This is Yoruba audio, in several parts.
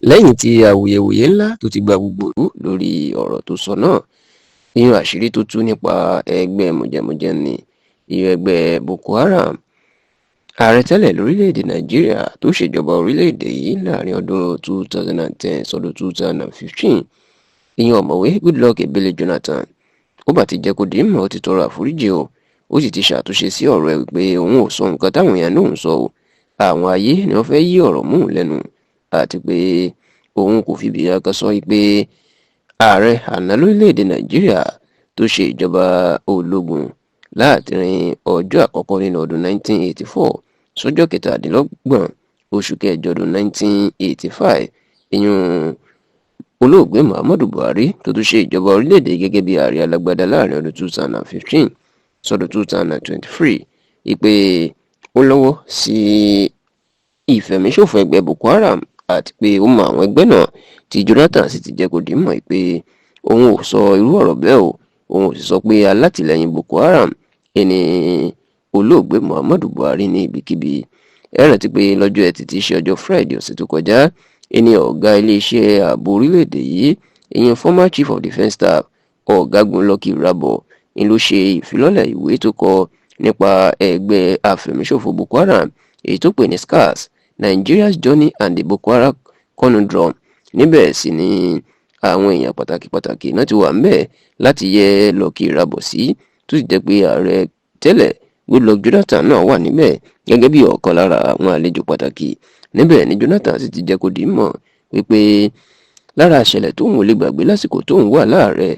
Lẹ́yìn tí awuyewuye ńlá tó ti gba gbogbo ìlú lórí ọ̀rọ̀ tó sọ náà, ìyẹn àṣírí tó tú nípa ẹgbẹ́ mọ̀jẹ̀mọ̀jẹ̀ ní ìyẹn ẹgbẹ́ Boko Haram. Ààrẹ tẹ́lẹ̀ lórílẹ̀‐èdè Nàìjíríà tó ṣèjọba orílẹ̀‐èdè yìí láàrin ọdún 2010 sọdún 2015, ìyẹn Ọ̀mọ̀wé Goodluck Ebele Jonathan, ó bá ti jẹ́ kó di mọ̀, ó ti tọrọ àforíjì o, ó sì ti ṣàtúnṣe sí ọ̀rọ̀ ẹ̀ wípé òun ò sọ nǹkan táwọn èèyàn náà ń sọ o, àwọn ayé ni wọ́n fẹ́ yí ọ̀rọ̀ mú òun lẹ́nu, àti pé òun kò fi ibi kankan sọ pé ààrẹ àná lórílẹ̀‐èdè Nàìjíríà tó ṣe ìjọba ológun láàrin ọjọ́ àkọ́kọ́ nínú ọdún 1984 sọ́jọ́ 27 oṣù kẹjọ ọdún 1985, ìyún olóògbé Muhammadu Buhari tó tún ṣe ìjọba orílẹ̀-èdè gẹ́gẹ́ bí ààrẹ alágbádá láàrin ọdún 2015 sọ́dún 2023, ìpè ó lọ́wọ́ sí ìfẹ̀míṣòfò ẹgbẹ́ Boko Haram àti pé ó mọ àwọn ẹgbẹ́ náà, tí Jonathan sì ti jẹ́ kó di mọ̀ pé òun ò sọ irú ọ̀rọ̀ bẹ́ẹ̀ o, òun ò sì sọ pé alátìlẹyìn Boko Haram ẹni olóògbé Muhammadu Buhari ní ibikíbi. Ẹ rántí pé lọ́jọ́ Ẹtì tí í ṣe ọjọ́ Friday ọ̀sẹ̀ tó kọjá, ẹni ọ̀gá iléeṣẹ́ ààbò orílẹ̀-èdè yìí, ìyẹn former chief of defence staff, Ọ̀gágun Lucky Irabor, ń ló ṣe ìfilọ́lẹ̀ ìwé tó kọ nípa ẹgbẹ́ afẹ̀míṣòfò Boko Haram, èyí tó pè ní "Scars: Nigeria's Journey and the Boko Haram Conundrum". Níbẹ̀ sì ni àwọn èèyàn pàtàkì pàtàkì náà ti wà ńbẹ̀ láti yẹ Lucky Irabor sí, tó sì jẹ́ pé ààrẹ tẹ́lẹ̀ Goodluck Jonathan náà wà níbẹ̀ gẹ́gẹ́ bí ọ̀kan lára àwọn àlejò pàtàkì. Níbẹ̀ ni Jonathan sì ti jẹ́ kó di mọ̀ wípé lára àṣẹlẹ̀ tóun ò lè gbàgbé lásìkò tóun wà láàrẹ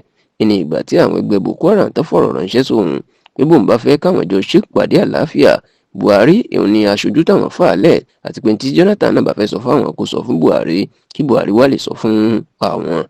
ní ìgbà tí àwọn ẹgbẹ́ Boko Haram tó fọ̀rọ̀ ránṣẹ́ sóun pé bóun bá fẹ́ káwọn jọ ṣèpàdé àlàáfíà, Buhari òun ni aṣojú táwọn fà á lẹ̀, àti pé tí Jonathan náà bá fẹ́ sọ fáwọn, kó sọ fún Buhari, kí Buhari wá lè sọ fún àwọn.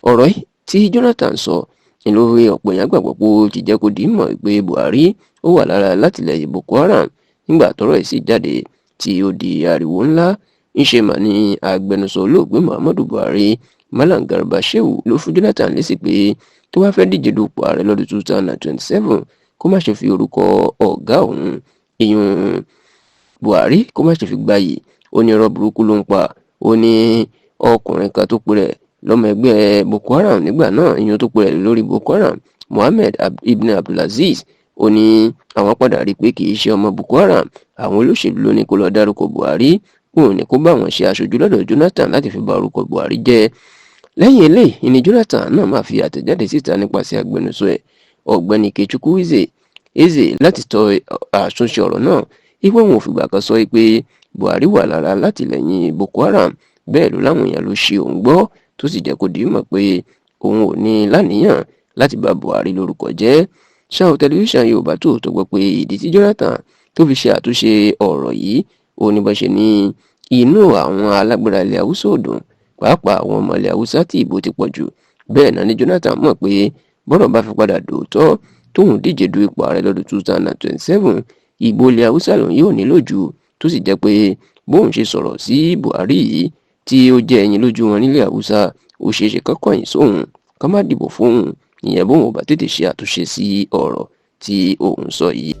Ọ̀rọ̀ tí Jonathan sọ ni lórí ọ̀pọ̀ èèyàn gbàgbọ́ pé ó ti jẹ́ kó di mọ̀ pé Buhari ó wà lára látìlẹ́yìn Boko Haram. Nígbà tọ́rọ̀ yìí sì jáde tí ó di ariwo ńlá, ńṣe mà ní agbẹnusọ olóògbé Muhammadu Buhari, Malam Garba Shehu, ló fún Jonathan lésì pé tó bá fẹ́ díje dupò ààrẹ lọ́dún 2027, kó má ṣe fi orúkọ ọ̀gá òun, ìyún Buhari, kó má ṣe fi gbayì. Ó ní irọ́ burúkú ló ń pa. Ó ní ọkùnrin kan tó pe rẹ̀ lọ́mọ ẹgbẹ́ Boko Haram nígbà náà, ìyún tó pe rẹ̀ lórí Boko Haram, Mohammed Ibn Abdulaziz, ó ní àwọn padà rí i pé kì í ṣe ọmọ Boko Haram. Àwọn olóṣèlú ló ní kó lọ dárúkọ Buhari, òun ní kó bá wọn ṣe aṣojú lọ́dọ̀ Jonathan láti fi ba orúkọ Buhari jẹ́. Lẹ́yìn eléyìí ni Jonathan náà máa fi àtẹ̀jáde síta nípasẹ̀ agbẹnusọ ẹ̀, Ọ̀gbẹ́ni Kechukwu Eze Eze, láti tọ àtúnṣe ọ̀rọ̀ náà, wípé òun ò fìgbà kan sọ pé Buhari wà lára látìlẹ́yìn Boko Haram. Bẹ́ẹ̀ ló láwọn èèyàn ló ṣe òun gbọ́, tó sì jẹ́ kó di mọ̀ pé òun ò ní láníyàn láti bà Buhari lórúkọ jẹ́. Ṣáò Tẹlifíṣàn Yorùbá tó tó gbọ́ pé ìdí tí Jonathan tó fi ṣe àtúnṣe ọ̀rọ̀ yìí, ó ní bó ṣe ní inú àwọn alágbára ilẹ̀ Haúsá ò dùn, pàápàá àwọn ọmọ ilẹ̀ Haúsá tí ìbò ti pọ̀ jù. Bẹ́ẹ̀ náà ni Jonathan mọ̀ pé bọ́rọ̀ bá fi padà dòótọ́ tóun díje du ipò ààrẹ lọ́dún 2027, ìbò ilẹ̀ Haúsá lòun yóò nílò jù, tó sì jẹ́ pé bóun ṣe sọ̀rọ̀ sí Buhari yìí tí ó jẹ́ ẹyin lójú wọn nílẹ̀ Haúsá, ó ṣeé ṣe kán kọ̀yìn sóun, kán má dìbò fóun, ìyẹn bóun ò bá tètè ṣe àtúnṣe sí ọ̀rọ̀ tí òun sọ yìí.